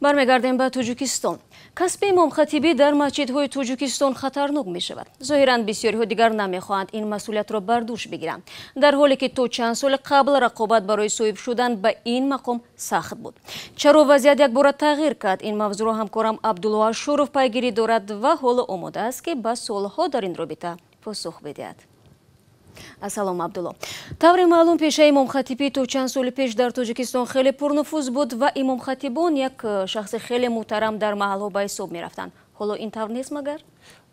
Бармегардем ба Тоҷикистон. Касби имомхатибӣ дар масҷидҳои Тоҷикистон хатарнок мешавад. Зоҳиран, бисёриҳо дигар намехоҳанд ин масъулиятро бар дӯш бигиранд, дар ҳоле ки то чанд соли қабл рақобат барои соҳиб шудан ба ин мақом сахт буд. Чаро вазъият якбора тағйир кард? Ин мавзӯъро ҳамкорам Абдулло Ашуров пайгирӣ дорад ва ҳоло омода аст, ки ба суолҳо дар ин робита посух бидиҳад. Ассалом, Абдулло. Тавре маълум, пешаи имомхатибӣ то чанд соли пеш дар Тоҷикистон хеле пурнуфуз буд ва имомхатибон як шахси хеле муҳтарам дар маҳалҳо ба ҳисоб мерафтанд. Ҳоло ин тавр нест магар?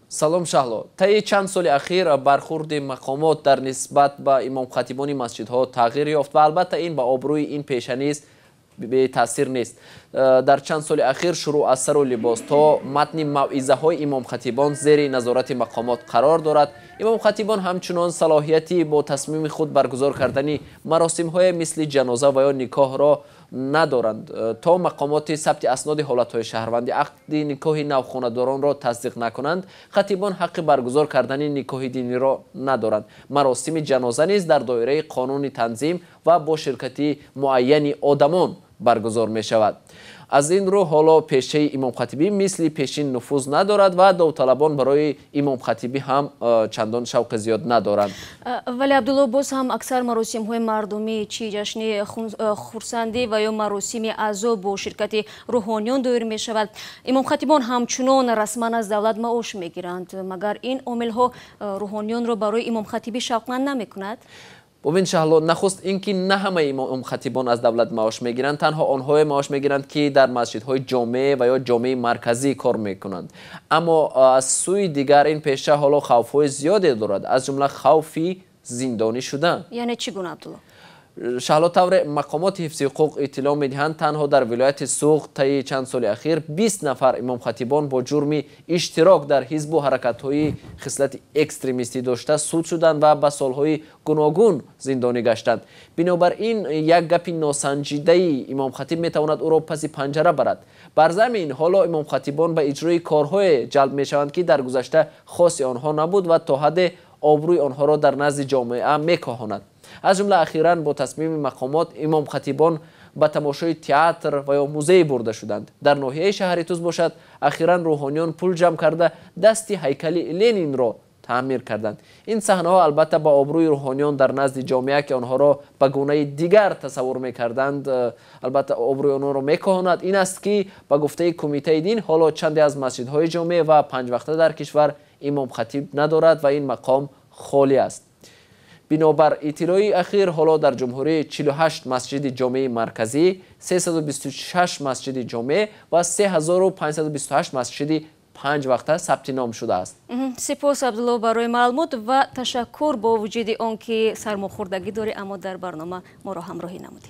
Салом, Шаҳло. Таи чанд соли ахир бархурди мақомот дар нисбат ба имомхатибони масҷидҳо тағйир ёфт ва албатта ин ба обрӯи ин пеша низ бетаъсир нест. Дар чанд соли ахир шурӯъ аз сару либос то матни мавъизаҳои имомхатибон зери назорати мақомот қарор дорад. Имомхатибон ҳамчунон салоҳияти бо тасмими худ баргузор кардани маросимҳое мисли ҷаноза ва ё никоҳро надоранд. То мақомоти сабти асноди ҳолатҳои шаҳрвандӣ ақди никоҳи навхонадоронро тасдиқ накунанд, хатибон ҳаққи баргузор кардани никоҳи диниро надоранд. Маросими ҷаноза низ дар доираи қонуни танзим ва бо ширкати муайяни одамон баргузор мешавад. Аз ин рӯ ҳоло пешаи имомхатибӣ мисли пешин нуфуз надорад ва довталабон барои имомхатибӣ ҳам чандон шавқи зиёд надоранд. Вале, Абдулло, боз ҳам аксар маросимҳои мардумӣ, чӣ ҷашни хурсандӣ ва ё маросими азо, бо ширкати рӯҳониён доир мешавад. Имомхатибон ҳамчунон расман аз давлат маош мегиранд. Магар ин омилҳо рӯҳониёнро барои имомхатибӣ шавқманд намекунад? Бубин, Шаҳло, нахуст ин ки на ҳамаи имомхатибон аз давлат маош мегиранд. Танҳо онҳое маош мегиранд, ки дар масҷидҳои ҷомеъ ва ё ҷомеи марказӣ кор мекунанд. Аммо аз сӯи дигар ин пеша ҳоло хавфҳои зиёде дорад, аз ҷумла хавфи зиндонӣ шудан. Яъне чӣ гуна, Абдулло? Шаҳло, тавре мақомоти ҳифзи ҳуқуқ иттилоъ медиҳанд, танҳо дар вилояти Суғд таи чанд соли ахир 20 нафар имомхатибон бо ҷурми иштирок дар ҳизбу ҳаракатҳои хислати экстремистӣ дошта суд шуданд ва ба солҳои гуногун зиндонӣ гаштанд. Бинобар ин як гапи носанҷидаи имомхатиб метавонад ӯро паси панҷара барад. Бар замин ҳоло имомхатибон ба иҷрои корҳое ҷалб мешаванд, ки дар гузашта хоси онҳо набуд ва то ҳадде обрӯи онҳоро дар назди ҷомеа мекоҳонад. Аз ҷумла ахиран бо тасмими мақомот имомхатибон ба тамошои театр ва ё музей бурда шуданд. Дар ноҳияи шаҳри Туз бошад, ахиран рӯҳониён пул ҷамъ карда, дасти ҳайкали Ленинро таъмир карданд. Ин саҳнаҳо албатта ба обрӯи рӯҳониён дар назди ҷомеа, ки онҳоро ба гунаи дигар тасаввур мекарданд, албатта обрӯи онҳоро мекоҳонад. Ин аст ки ба гуфтаи Кумитаи дин ҳоло чанде аз масҷидҳои ҷомеъ ва панҷвақта дар кишвар имомхатиб надорад ва ин мақом холӣ аст. Бинобар иттилои ахир, ҳоло дар ҷумҳурӣ 48 масҷиди ҷомеи марказӣ, 326 масҷиди ҷомеъ ва 3528 масҷиди панҷ вақта сабти ном шудааст. Сипос, Абдулло, барои маълумот ва ташаккур, бо вуҷуди он ки сармохӯрдагӣ дорӣ, аммо дар барнома моро ҳамроҳӣ намудӣ.